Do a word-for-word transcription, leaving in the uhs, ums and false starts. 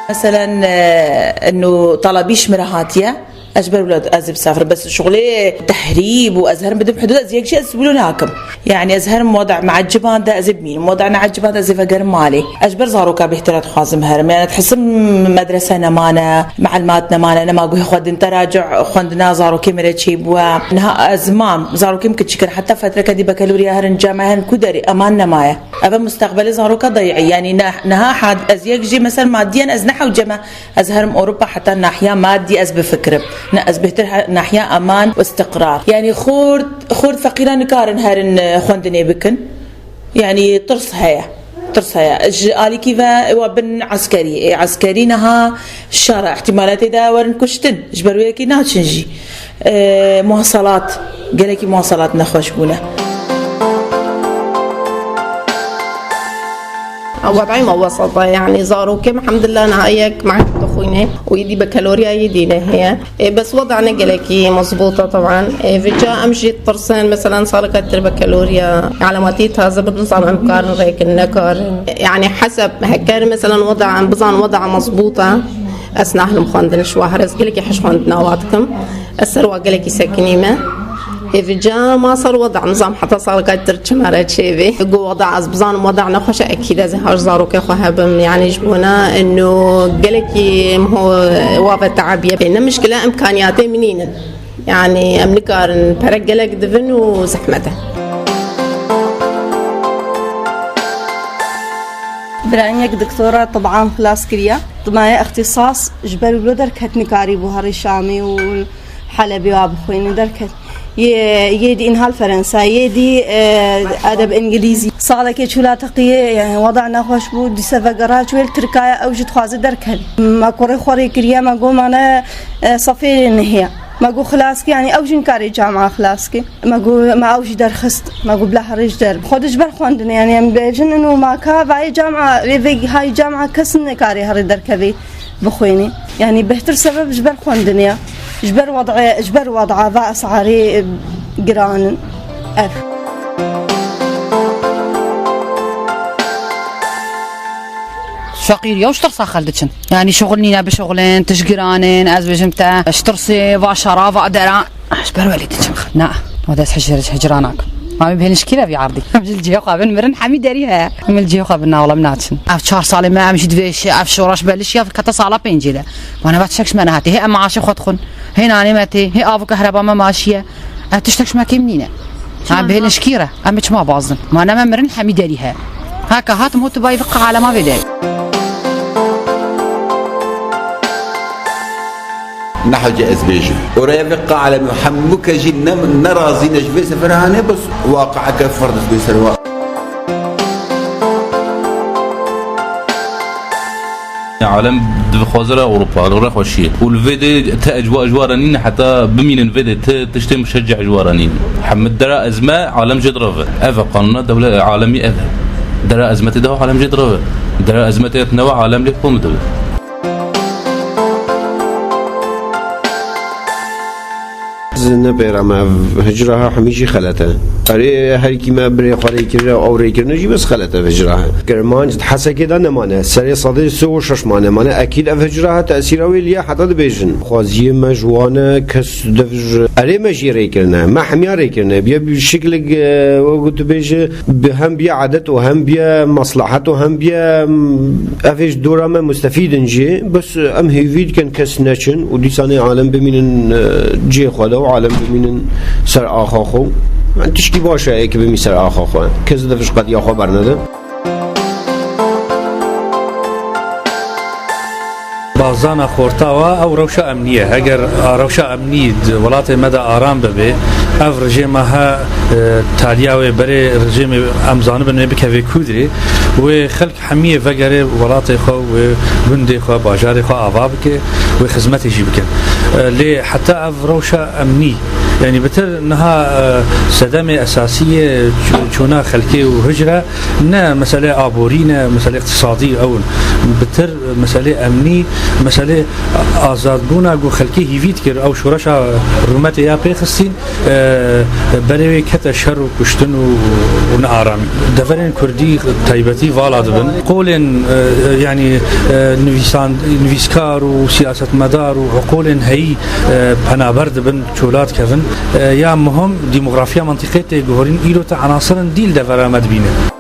Meselen, e, inu talabî ji min re hatiye, ez ji ber wilo ez ê bisafirim. Bes şixulê tehrîb û ez herim bidim hudûd, ez yek jî ez wilo nakim. Yani ez herim wada meeciban de ez ê bimînim, wada neeciban de ez ê vegerim malê. Ez ji ber zaroka bêhtir e dixwazim herim. Yani dihisim medrese nemane, meelimat nemane, nema guhê xwedin teracu xwendina zarokê min re çêbûye. Niha ez mam, zarokê min kiçik in, heta fetreke dî bekeloriya herin came herin ku derê, eman nemaye. Ev e mustaqbelê zaroka dayî. Yani ne, niha had, ez yek jî mesela madiyen ez nehewceme, ez herim Ewropa heta nahiya madî ez bifikirim. Ne, ez bêhtir he-, nahiya eman û istiqrar. Yani xort, xort feqîran nikarin herin, e, xwendinê bikin. Yani tirs heye. Tirs heye. Ji alîkî ve wa bin eskerî. Ê, eskerî niha şer e. Îhtîmalatê de werin kuştin. Ji ber wê yekê naçin jî. E, muwasalat. Gelekî muwasalat nexweş bûne. Wed'ê me wesat e, yani zarokê me hemdillah niha yek mekteb dixwîne û yê dî bekelorya yê dî ne heye. Ê, bes weda ne gelekî mezbût e, teban. Ê, vêca em jî ditirsin, meselen, saleka dir bekeloriya, elematî taze bin, bizan em karin rêkin, nekarin. Yani heseb, heker, meselen, weda em bizan weda mezbût e, ez nahlim xwendin ji wa her, ez gelekî hej xwendina wa dikim. Ez ser wa gelekî sekinîme. Ê, vêca ma ser weda nizam heta saleka dir çi me re çêbê. Go weda ez bizanim weda nexweş e, ekîd ez ê haj zarokê xwe hebim. Yani ji bona ino gelekî em ho wa ve teabiye. Ê, ne mişkile, imkaniyatê min nînin. Yani em nikarin, pere gelek divin û zehmet e. Birayê min yek doktora teban xilas kiriye. Dimaye îxtîsas ji ber wilo derket nikarîbû herî Şamî û Helebê wa bixwîne derket. Yê, yê dî înhal Ferensa, yê dî, e, edeb îngilîzî. Salekê çûla teqiyê, yani wada nexweş bû, dîse vegera çûyê li Tirkaya, ew jî dixwaze derkevî. Me kurê xwe rê kiriye, me got mane, e, sefê nehê. Me got xilas kî, yani ew jî nikarê camia xilas kî. Me got, me ew jî derxist. Me got bila herê ji der. Xwedê ji ber xwendinê, yani em bêjin ino maka vayê camia, vê, vê hay camia kes nikarê herê derkevê bixwînî. Yani bêhtir sebeb ji ber xwendinê ye. Ji ber wed'ê, ji ber wed'a va esarê, e, giran in. Ev. Feqîr ya ji tirsa xel diçin. Yani şixul nîne bişixulin, tişt giran in, ez bêjim te, ji tirsê va şera, va dera. Ji ber welê diçim. Na, o dest hicr-, hicra nakim. Ma min bihêlin şikî re vî erdî. Em ji li cihê xwe bin mirin, hemî derî heye. Em li cihê xwe bin, na, wela em naçin. Ev çar salê me, em jî divê şi-, ev şoreş belî şiya, kete sala pêncê de. Ma neva tiştek ji me nehatî. Hê em maaşê xwe dixwin. Hê nanê me tê, hê av û kehreba me maaşî ye. Ev tiştek ji me kêm nîne. Em bihêlin şikî re. Em ê çima bazin? Ma ne me mirin, hemî derî heye. Heke hatim hot bayî viqa alema vê derî. Nehewce ez bêjim. Oraya ve alem hemû ke jî ne, ne razî ne ji vê seferê hanê, bes waqieke ferz vê ser wa. Alem dixwaze re Ewropa, li re xweşiyê. Û li vê dê te ecwa, ecwa re nîne, heta bimînin vê dê te tiştê muşecce ecwa re nîne. Hemû dera ezme, alem jê direve. Ev e qanûna dewle, alemî ev e. Dera ezme tê de alem jê direve. Dera ezme tê newe alem lê xwe mi dibe. Ez ne pêra me ev hicra ha hemî jî xelet e. Erê, her kî me birê xwe rê kir, ew rê kirine jî bes xelet e ev hicra ha. Kirmanc di Hesekê de nemane. Serê sedê sê û şeş mane. Mane ekîd ev hicra ha tesîra wê liye heta dibêjin. Xweziyê me ji wan e, kes dev ji erê me jî rê kirine. Me hemiya rê kirine. Biye bir şekilek, e, wek tu bêje, bi hem biye edet û hem biye maslahet û hem biye, em, ev ê ji dora me mustefîd in jî, bes em hêvî dikin kes neçin û dîsanê alem bimînin, e, cihê xwe de û alem bimînin ser axa xwe. Yani tişkî baş e ê ki bimî ser axa xwe. Kes di vij qediya xwe bernede. Bazana xorta wa ew rewşa emnî ye. Heger a rewşa emnî di welatê me de aram bibe, ev rejêma he, e, taliya wê berê rejêmê em zanibin wê bikeve kûdirê, wê xelk hemiyê vegerê welatê xwe, wê gundê xwe, bajarê xwe ava bike, wê xizmetê jî bike. E, lê heta ev rewşa emnî Yanî bitir niha e, sedemê esasî yê çûna xelkê û hicre ne meselê aborî ne meselê iqtisadî ew in. Bitir meselê emnî, meselê azadbûna ku xelkê hîvî dikir, ew şoreşa rûmetê ya pê xistîn, e, berê wê kete şer û kuştin û, û nearamî. Deverên kurdî taybetî vala dibin. Qolên e, yanî e, nivîsan, nivîskar û siyasetmedar û qolên heyî e, penaber dibin, çola dikevin. E, ya muhim, demografiya mentiqê tê guhorîn, îro te enasirin dî li devera me dibîne.